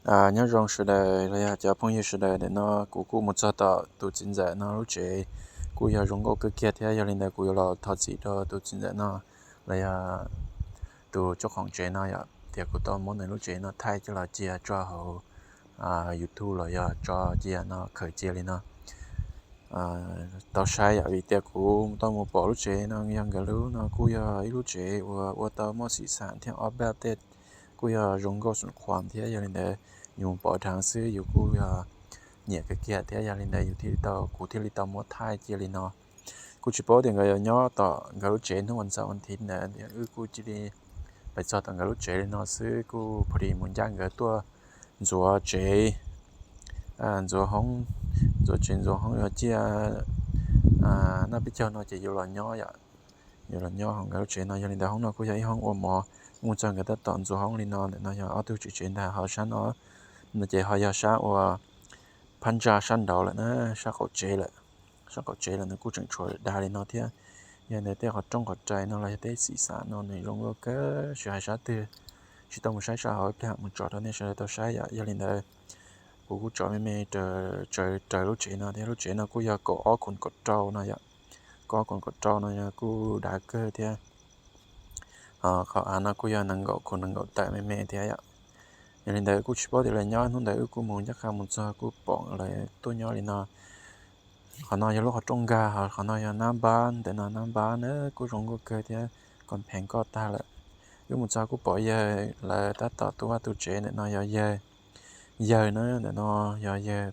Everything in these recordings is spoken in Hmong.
Nyob zoo sawv daws los yog cov phooj ywg sawv daws, ntawm no kuv kuj mus txog tom tus txiv ntxawm no lub tsev, kuj yog zoo nkauj kawg kiag thiab. Yog li ntawd kuv yuav los thov txim rau tus txiv ntxawm no los yog tus cob qoom tsev no yom, tias kuv tau muab nws lub tsev no thaij coj los cia tso hauv YouTube los yog tso cia no khaws cia li no tau saib yom, vim tias kuv tau mus pom lub tsev no yog nkawd lub no kuj yog ib lub tsev uas ua tau muaj xim xam thiab ob peb tej, kuj yog zoo nkauj xum khuam thiab. Yog li ntawd yus mus pom dheev xwb yus kuj yog nyiam kawg kiag thiab. Yog li ntawd yus thiaj li tau, kuv thiaj li tau muab thaij cia li no. Kuj tsis paub tias nkawd yuav nyob tom nkawd lub tsev hnub vas ntxaum vas thiv ntawd, wb kuj cia li pais txog tom nkawd lub tsev li no xwb, kuj pha dis mus ncaj nkawd tuaj ntxuav tsev, ntxuav hoob, ntxuav tsev ntxuav hoob yuav ciaj noj peb caug no ces yuav los nyob yom, yuav los nyob hauv nkawd lub tsev no. Yog li ntawd hoob no kuj yog ib hoob ua mov, mus txog nkawd tab tom ntxuav hoob li no. Ntawm no yog ob tug tswv tsev ntag, ho sab no no ces ho yog sab uas phab ntsa sab nraud lawm na, sab qaum tsev lawm. Sab qaum tsev lawm nws kuj tseem tshuav dag li no thiab. Yog li ntawd tej qhov rooj qhov rais no los yog tej xim xam no nws zoo nkauj kawg, tsis hais sab twg. Tsis tau mus saib sab hauv, ib pliag mus tso rau nej sawv daws tau saib yom. Yog li ntawd kuv kuj tso me me raws lub tsev no thiab. Lub tsev no kuj yog kaum ob khoom kaum rau no yom, kaum ob khoom kaum rau no yog kuj dav kawg thiab. Qhov av no kuj yog nees nkaum khoom nees nkaum tawm me me thiab yom. Yog li ntawd kuj tsis paub tias lawv nyob, hnub ntawd wb kuj mus ncaj qha mus txog kuj pom lawv tuaj nyob li no. Qhov no yog lub qhov rooj nkag, ho qhov no yog nab npab, ntawm no nab npab na kuj zoo nkauj kawg thiab, koom pheev koj tag lawm. Wb mus txog kuj pom yawg lawv tab tom tu vaj tu tsev. Ntawm no yog yawg, yawg na, ntawm no yog yawg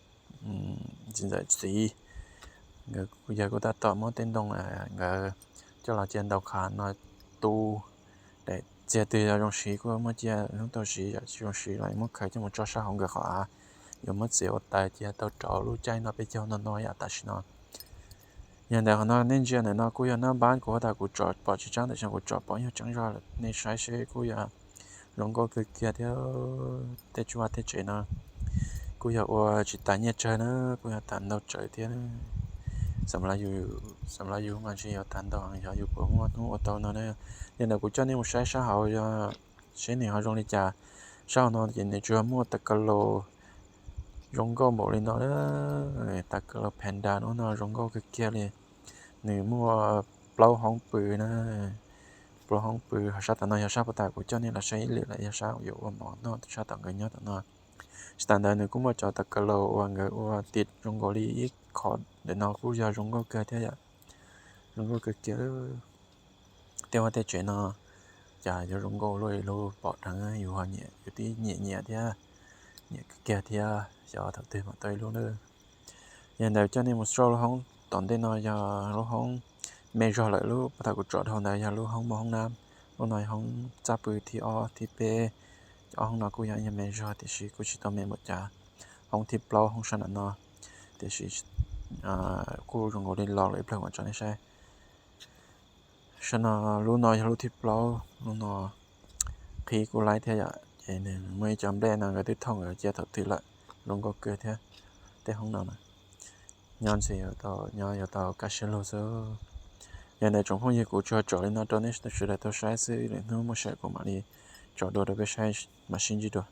txiv ntxawm txiv, nkawd yawg kuj tab tom muab tej ntoo nkawd coj los cia ntaus qhov no tu. Txiag twg yog zoo siv kuj muab cia, hnub tau siv, yog tsis zoo siv los muab khaws coj mus tso sab hauv nkawd qhov av, yuav muab txiav ua taws cia tau rau lub caij no peb caug no no yam tam sim no. Yog ntawm qhov no nej ntsia ntawm no kuj yog nab npab, kuv has tas kuv tsom pom tsis tseeb, tam sim no kuv tsom pom nyuag tseeb zog lawm, nej saib seb kuj yog zoo nkauj kawg kiag thiab. Tej tsuj vaj tej tsev no kuj yog ua tsis tas nyiaj tsawg na, kuj yog tas ntau tsawg thiab. Xam las yus, xam las yus mas ntshe yuav tas ntau, yog yus puas muaj hnub ua tau no na. Yog ntawm kuv coj nej mus saib sab hauv, yog seb nws ho zoo li cas. Sab hauv no ces nws tsuas muaj tas ka laus zoo nkauj npaum li no na. Tas ka laus panda no no zoo nkauj kawg kiag li. Nws muaj plaub hoob pw na, plaub hoob pw. Ho sab tom no yog sab puag ta kuv coj nej los saib ib lwm lawm, yog sab yuav ua mov noj, sab tom nkawd nyob tom no. Tsis tas ntawd nws kuj muaj cov tas ka laus uas nkawd ua tim zoo nkaus li ib qho. Ntawm no kuj yog zoo nkauj kawg thiab yom, zoo nkauj kawg kiag. Tej vaj tej tsev no cas yuav zoo nkauj luaj li lub pom dheev, yus ho nyiam, yus twb nyiam nyiam thiab, nyiam kawg kiag thiab, xyov thaum twg mam tau ib lub na. Yog ntawd coj nej mus saib lub hoob tom ntej no yog lub hoob me zog lawm, lub puag ta kuv tsom dhau ntawd yog lub hoob muaj hoob nab, lub no yog hoob txaj pw thib ob thib peb. Ob hoob no kuj yog ib nyuag me zog tiam sis kuj tsis tau me npaum cas. Hoob thib plaub hoob sab nram no, tiam sis kuj zoo nkaus li los lawm, ib pliag mam tso nej saib. Sab no, lub no yog lub thib plaub, lub no qhib kuj laib thiab yom, ces nws muaj ib co nplej no nkawd twb thauj nkawd cia thaum twg lawm, zoo nkauj kawg thiab. Tej hoob no na, nyob ntxhi yuav tau, nyob yuav tau kaj siab lug xwb. Yog ntawd tsoom phooj ywg, kuv tsuas tsom li no rau nej sawv daws tau saib xwb, lwm hnub muaj sij hawm kuv mam li tso dua rau peb saib, mam sib ntsib dua.